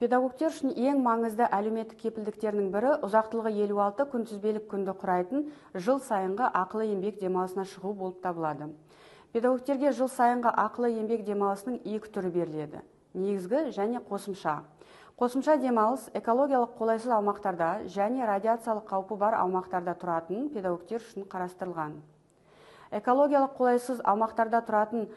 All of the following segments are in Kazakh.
Педагогтер үшін ең маңызды әлеуметтік кепілдіктерінің бірі ұзақтылығы 56 күнтізбелік күнді құрайтын жыл сайынғы ақылы еңбек демалысына шығу болып табылады. Педагогтерге жыл сайынғы ақылы еңбек демалысының екі түрі беріледі: негізгі және қосымша. Қосымша демалыс экологиялық қолайсыз аумақтарда және радиациялық қаупі бар аумақтарда тұратын педагогтер үшін қарастырылған. Экологиялық қолайсыз аумақтарда тұратын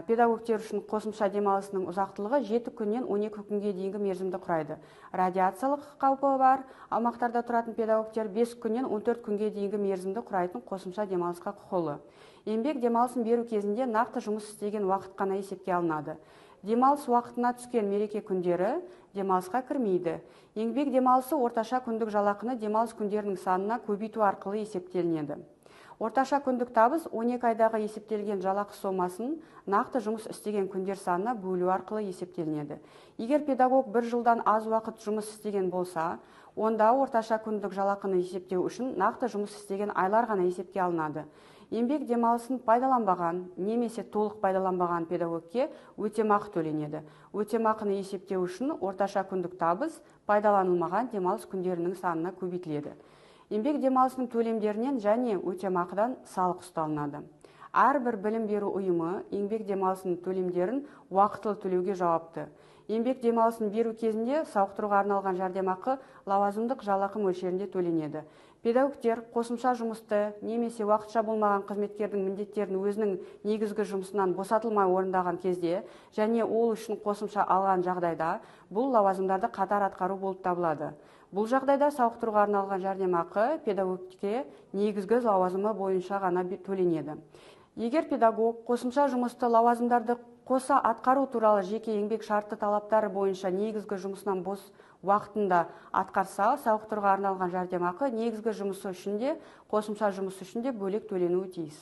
педагогтер үшін қосымша демалысының ұзақтылығы 7 күннен 12 күнге дейінгі мерзімді құрайды. Радиациялық қаупі бар аумақтарда тұратын педагогтер 5 күннен 14 күнге дейінгі мерзімді құрайтын қосымша демалысқа құқылы. Еңбек демалысын беру кезінде нақты жұмыс істеген уақыт қана есепке алынады. Демалыс уақытына түскен мереке күндері демалысқа кірмейді. Еңбек демалысы орташа күндік жалақыны демалыс күндерінің санына көбейту арқылы есептелінеді. Орташа күндік табыс 12 айдағы есептелген жалақы сомасын нақты жұмыс істеген күндер санына бөлу арқылы есептелінеді. Егер педагог бір жылдан аз уақыт жұмыс істеген болса, онда орташа күндік жалақыны есептеу үшін нақты жұмыс істеген айлар ғана есепке алынады. Еңбек демалысын пайдаланбаған немесе толық пайдаланбаған педагогке өтемақы төленеді. Өтемақыны есептеу үшін орташа күндік табыс пайдаланылмаған демалыс күндерінің санына көбейтіледі. Еңбек демалысының төлемдерінен және өтемақыдан салық ұсталынады. Әрбір білім беру ұйымы еңбек демалысының төлемдерін уақытылы төлеуге жауапты. Еңбек демалысын беру кезінде сауықтыруға арналған жәрдемақы лауазымдық жалақы мөлшерінде төленеді. Педагогтер қосымша жұмысты немесе уақытша болмаған қызметкердің міндеттерін өзінің негізгі жұмысынан босатылмай орындаған кезде және ол үшін қосымша алған жағдайда бұл лауазымдарды қатар атқару болып табылады. Бұл жағдайда сауықтыруға арналған жәрдемақы педагогке негізгі лауазымы бойынша ғана төленеді. Егер педагог қосымша жұмысты лауазымдарды қоса атқару туралы жеке еңбек шарты талаптары бойынша негізгі жұмысынан бос уақытында атқарса, сауықтыруға арналған жәрдемақы негізгі жұмысы үшін де, қосымша жұмысы үшін де бөлек төленуі тиіс.